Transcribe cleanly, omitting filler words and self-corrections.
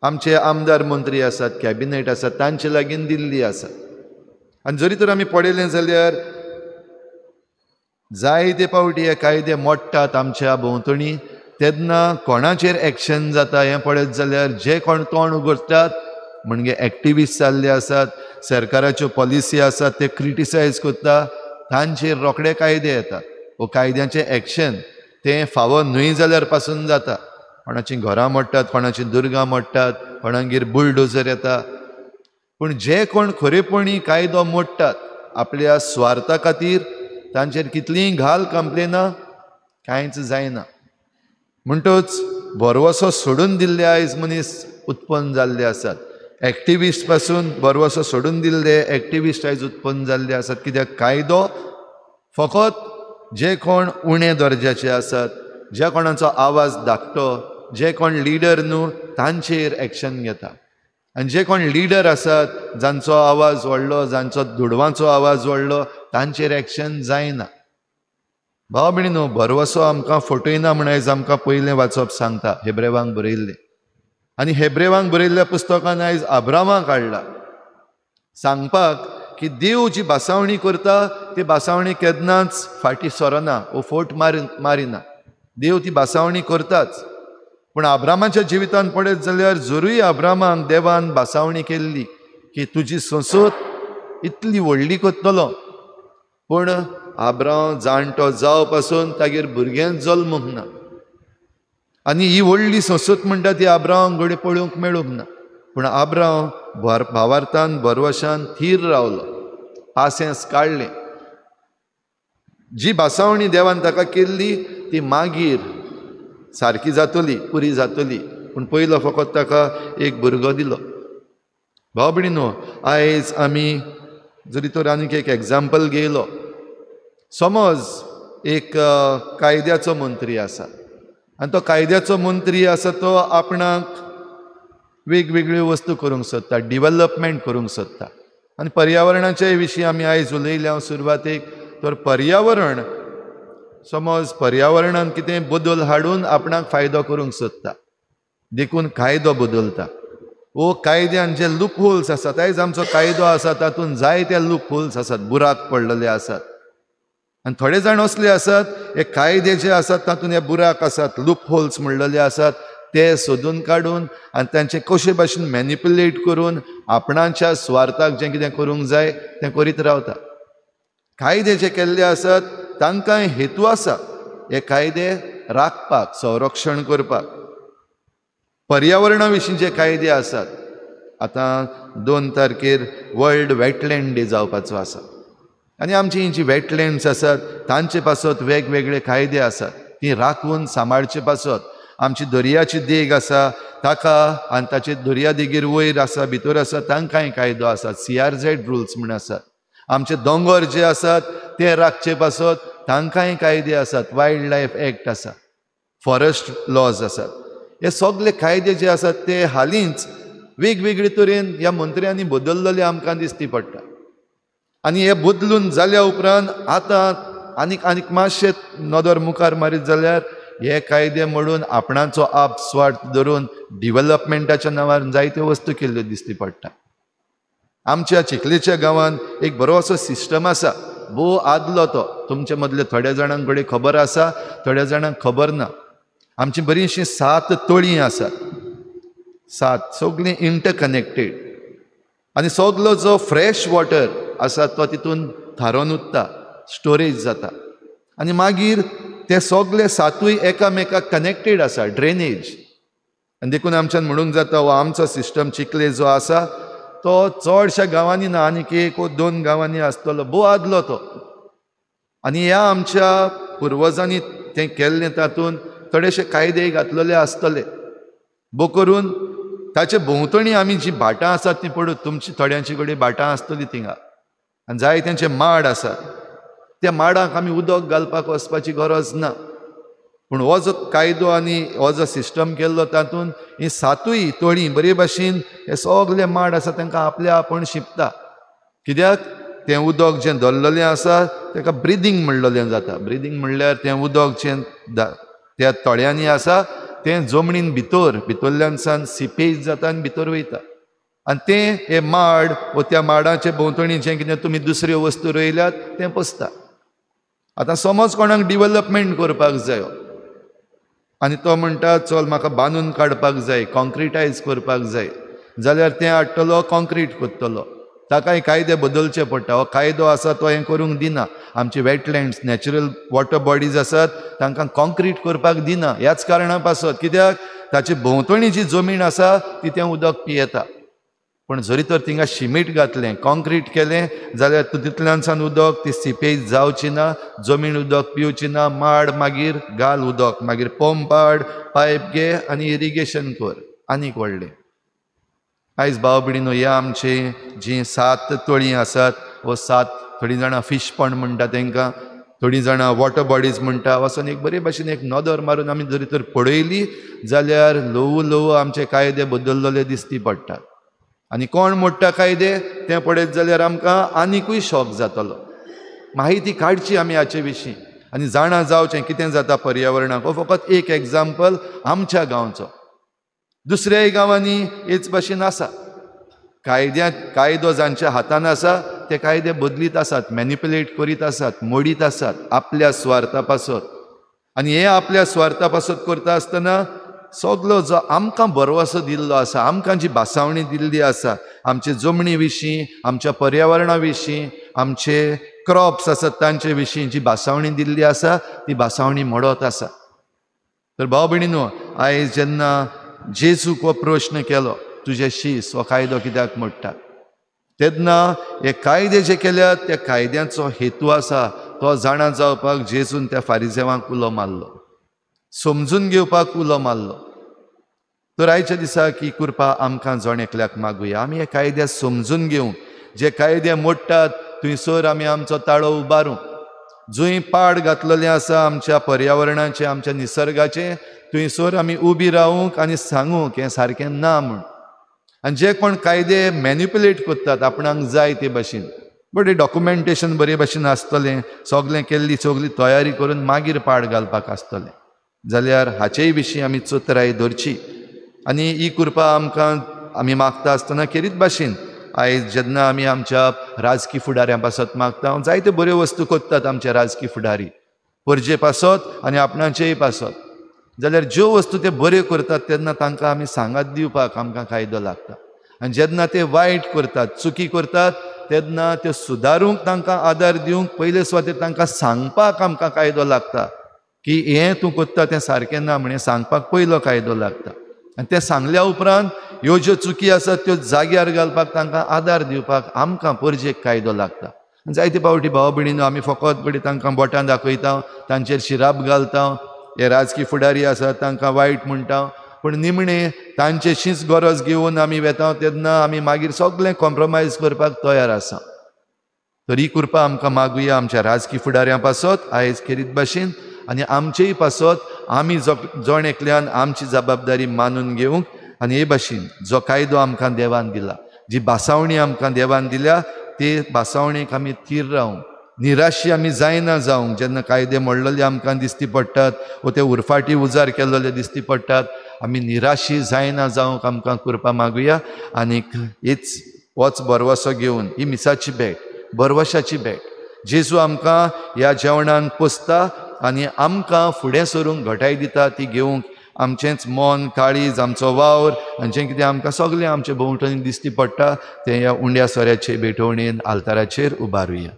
आमचे आमदार मंत्री आसात, कॅबिनेट आसात, तांचे लागीं दिल्ली आसा. आनी जरी तर आमी पळयलें जाल्यार जायते पावटी हे कायदे मोडटात आमच्या भोंवतणी, तेन्ना कोणाचेर एक्शन जाता हें पळयत जाल्यार जे कोण तोंड उगडटात म्हणजे एक्टिविस्ट जाल्ले आसात, सरकाराच्यो पॉलिसी आसात ते क्रिटिसायज करता, तांचेर रोखडे कायदे येतात. वो कायद्याचें एक्शन तें फावो न्हय जाल्यार पासून जाता. कोणाचीं घरां मोडटात, कोणाचीं दुर्गां मोडटात, कोणागेर बुलडोजर येता. पूण जे कोण खरेपणी कायदो मोडटात आपल्या स्वार्था खातीर तांचेर कितलींय घाल कंप्लेनां कांयच जायना. म्हणटच भरवसो सोडून दिल्ले आयज मनीस उत्पन्न जाल्ले आसात. एक्टिविस्ट पासून भरवसो सोडून दिल्ले एक्टिविस्ट आयज उत्पन्न जाल्ले आसात. कित्याक कायदो फकत जे कोण उणे दर्जाचे आसात, ज्या कोणाचो आवाज धाकटो, जे कोण लिडर न्हू तांचेर एक्शन घेता. आनी जे कोण लिडर आसात जांचो आवाज व्हडलो, जांचो दुडवांचो आवाज व्हडलो, तांचेर एक्शन जायना. भाव भयणीनो, भरवसो आमकां फटयना म्हण आयज आमकां पयलें वाचप सांगता हेब्रेवांक बरयल्लें. आनी हेब्रेवांक बरयल्ल्या पुस्तकान आयज आब्रामाक हाडला सांगपाक की देव जी भासावणी करता ती भासावणी केन्नाच फाटीं सरना वो फोट मारिना. देव ती भासावणी करताच. पूण आब्रामाच्या जिवितान पळयत जाल्यार जरूय आब्रामाक देवान भासावणी केल्ली की तुजी संसद इतली व्हडली करतलो, पूण आब्राम जाणटो जाव पासून तागेर भुरग्यांक जल्मूंक ना. आनी ही व्हडली संसद म्हणटा ती आब्रामाक घडये पळोवंक मेळूंक ना. पूण आब्राम भावार्थान भरवशान थीर रावलो, पासेंस काडलें. जी भासावणी देवान ताका केल्ली ती मागीर सारकी जातली, पुरी जातली, पूण पयलो फकत ताका एक भुरगो दिलो. भाव भयणीनो, आयज आमी जरी तर आनीक एक एग्जाम्पल घेयलो, समज एक कायद्याचो मंत्री आसा आनी तो कायद्याचो मंत्री आसा तो आपणाक वेगवेगळ्यो वस्तू करूंक सोदता, डिवलपमेंट करूंक सोदता. आनी पर्यावरणाच्या विशीं आमी आयज उलयले हांव सुरवातेक, तर पर्यावरण समज पर्यावरणान कितें बदल हाडून आपणाक फायदो करूंक सोदता, देखून कायदो बदलता. वो कायद्यान जे लूप होल्स आसात, आयज आमचो कायदो आसा तातूंत जायते लूप होल्स आसात, बुराक पडलेले आसात. आनी थोडे जाण असले आसात हे कायदे जे आसात तातूंत हे बुराक आसात, लूप होल्स म्हणलेले आसात, ते सोदून काडून आनी तांचे कशे भाशेन मॅनिपुलेट करून आपणाच्या स्वार्थाक जें कितें करूंक जाय तें करीत रावता. कायदे जे केल्ले आसात तांकां हेतू आसा हे कायदे राखपाक, संरक्षण करपाक. पर्यावरणा विशीं जे कायदे आसात, आतां 2 तारखेर वर्ल्ड वेटलँड डे जावपाचो आसा आनी आमची जी वेटलँड्स आसात तांचे पासत वेगवेगळे कायदे आसात, ती राखून सांबाळचे पासत. आमची दर्याची देग आसा ताका आनी ताचे दर्या देगेर वयर आसा भितर आसा तांकांय कायदो आसात, CRZ rules म्हूण आसात. आमचे दोंगर जे आसात ते राखचे पासत तांकांय कायदे आसात, वायल्ड लायफ एक्ट आसा, फॉरेस्ट लॉज आसात. हे सगळे कायदे जे आसात ते हालींच वेगवेगळे तरेन ह्या मंत्र्यांनी बदललेले आमकां दिसती पडटा. आनी हे बदलून जाल्या उपरांत आतां आनीक आनीक मातशें नदर मुखार मारीत जाल्यार हे कायदे मोडून आपणाचो आप स्वार्थ धरून डिवलपमेंटाच्या नांवार जायत्यो वस्तू केल्ल्यो दिसती पडटा. आमच्या चिखलेच्या गांवांत एक बरो असो सिस्टम आसा, भोव आदलो तो, तुमचे मदले थोड्या जाणांक कडेन खबर आसा, थोड्या जाणांक खबर ना. आमची बरीचशीं 7 तळीं आसात, 7 सगळीं इंटरकनेक्टेड, आनी सगलो जो फ्रेश वॉटर आसा तो तितून थारोन उरता, स्टोरेज जाता आनी मागीर ते सगळे 7 एकामेकाक कनेक्टेड आसा, ड्रेनेज. आनी देखून आमच्यान म्हणूंक जाता हो आमचो सिस्टम चिखले जो आसा तो चडश्या गांवांनी ना, आनीक 1 वा 2 गांवांनी आसतलो, भोव आदलो तो. आनी ह्या आमच्या पुर्वजांनी तें केल्लें तातूंत थोडेशे कायदे घातलेले आसतले, भोव करून ताचे भोंवतणी आमी जी भाटां आसात ती पळोवं, तुमची थोड्यांची कडेन भाटां आसतली थिंगा आनी जाय तेंचे माड आसात, त्या माडांक आमी उदक घालपाक वचपाची गरज ना. पूण हो जो कायदो आनी हो जो सिस्टम केल्लो तातूंत ही 7 तळीं बरे भाशेन हे सगळे माड आसा तांकां आपल्या आपूण शिंपता. कित्याक तें उदक जें धरलेलें आसा ताका ब्रिदींग म्हणलेलें जाता. ब्रिदींग म्हणल्यार तें उदक जें त्या तळ्यांनी आसा तें जमनीन भितर भितरल्यान सान सिपेज जाता आनी भितर वयता आनी तें हे माड वो त्या माडाचे भोंवतणी जें कितें तुमी दुसऱ्यो वस्तू रोयल्यात तें पोसता. आतां समज कोणाक डिवलपमेंट करपाक जायो आनी तो म्हणटा चल म्हाका बांदून काडपाक जाय, कॉन्क्रिटायज करपाक जाय, जाल्यार तें हाडटलो कॉन्क्रीट करतलो. ताकाय कायदे बदलचे पडटा. हो कायदो आसा तो हें करूंक दिना. आमचे वेटलँड्स, नॅचरल वॉटर बॉडीज आसात तांकां कॉन्क्रीट करपाक दिना ह्याच कारणा पासत. कित्याक ताचे भोंवतणी जी जमीन आसा ती तें उदक पियेता. पूण जरी तर थिंगा शिमीट घातलें, कॉन्क्रीट केलें जाल्यार तितल्यान उदक ती सिपेज जावची ना, जमीन उदक पिवची ना, माड मागीर घाल उदक, मागीर पंप हाड, पायप घे आनी इरिगेशन कर आनीक व्हडलें. आयज भाव भयणीनो, ह्या आमचे जीं 7 तळीं आसात वो 7, थोडीं जाणां फीश पॉन्ड म्हणटा तेंकां, थोडीं जाणां वॉटर बॉडीज म्हणटा, वचून एक बरे भाशेन एक नदर मारून आमी जरी तर पळयली जाल्यार ल्हवू ल्हवू आमचे कायदे बदललेले दिसती पडटात. आनी कोण मोडटा कायदे तें पळयत जाल्यार आमकां आनिकूय शॉक जातलो. माहिती काडची आमी हाचे विशीं आनी जाणा जावचें कितें जाता पर्यावरणाक. हो फकत एक एग्जाम्पल आमच्या गांवचो, दुसऱ्याय गांवांनी हेच भाशेन आसा. कायदो जांच्या हातान आसा ते कायदे बदलीत आसात, मॅनिपुलेट करीत आसात, मोडीत आसात आपल्या स्वार्था पासत. आनी हे आपल्या स्वार्था पासत करता आसतना सगलो जो आमकां भरवसो दिल्लो आसा, आमकां जी भासावणी दिल्ली आसा आमचे जमनी विशीं, आमच्या पर्यावरणा विशीं, आमचे क्रॉप्स आसात तांचे विशीं जी भासावणी दिल्ली आसा ती भासावणी मोडत आसा. तर भाव भयणीनो, आयज जेन्ना जेजूक हो प्रश्न केलो तुजे शीस हो कायदो कित्याक मोडटा, तेन्ना हे कायदे जे केल्यात त्या कायद्याचो हेतू आसा तो जाणा जावपाक जेजून त्या फारिजेवांक उलो मारलो, समजून घेवपाक उलो मारलो. तर आयच्या दिसाक ही कृपा आमकां जण एकल्याक मागुया, आमी हे कायदे समजून घेवंक, जे कायदे मोडटात थंयसर आमी आमचो ताळो उबारूंक, जंय पाड घातलेलें आसा आमच्या पर्यावरणाचें, आमच्या निसर्गाचें, थंयसर आमी उबी रावूंक आनी सांगूंक हें सारकें ना म्हूण. आनी जे कोण कायदे मॅनिपुलेट करतात आपणाक जाय ते भाशेन, बट डॉक्युमेंटेशन बरे भाशेन आसतलें, सगळें केल्ली सगळी तयारी करून मागीर पाड घालपाक आसतलें, जाल्यार हाचेय विशीं आमी चतुराय धरची. आनी ही कृपा आमकां आमी मागता आसतना खेरीत भाशेन आयज जेन्ना आमी आमच्या राजकी फुडाऱ्यां पासत मागता, जायत्यो बऱ्यो वस्तू करतात आमचे राजकी फुडारी परजे पासत आनी आपणाचेय पासत, जाल्यार ज्यो वस्तू ते बऱ्यो करतात तेन्ना तांकां आमी सांगात दिवपाक आमकां कायदो लागता. आनी जेन्ना ते वायट करतात, चुकी करतात, तेन्ना त्यो सुदारूंक तांकां आदार दिवंक पयले सुवातेर तांकां सांगपाक आमकां कायदो लागता की हें तूं करता तें सारकें ना म्हण सांगपाक पयलो कायदो लागता. आनी तें सांगल्या उपरांत ह्यो ज्यो चुकी आसात त्यो जाग्यार घालपाक तांकां आदार दिवपाक आमकां परजेक कायदो लागता. जायते फावटी भाव भयणीनो आमी फकत बडी तांकां बोटां दाखयता, तांचेर शिराप घालता, हे राजकी फुडारी आसात तांकां वायट म्हणटा, पूण निमणें तांचेशीच गरज घेवन आमी वेता तेन्ना आमी मागीर सगळें कॉम्प्रोमायज करपाक तयार आसा. तर ही कृपा आमकां मागुया आमच्या राजकी फुडाऱ्यां पासत आयज खेरीत भाशेन, आनी आमचेय पासत आमी जण एकल्यान आमची जबाबदारी मानून घेवंक आनी हे भाशेन जो कायदो आमकां देवान दिला, जी भासावणी आमकां देवान दिल्या ते भासावणेक आमी थीर रावंक, निराशी आमी जायना जावंक. जेन्ना कायदे मोडलेले आमकां दिसती पडटात वो ते उरफाटी उजार केल्ले दिसती पडटात, आमी निराशी जायना जावंक आमकां कृपा मागुया. आनीक हीच होच भरवसो घेवन ही मिसाची भेट, भरवशाची भेट, जेजू आमकां ह्या जेवणान पोसता आनी आमकां फुडें सरूंक घटाय दिता ती घेवंक आमचेंच मन, काळीज, आमचो वावर आनी जें कितें आमकां सगळें आमचे भोंवतणी दिसती पडटा तें ह्या उंड्या सोऱ्याचे भेटवणेन आल्ताराचेर उबारुया.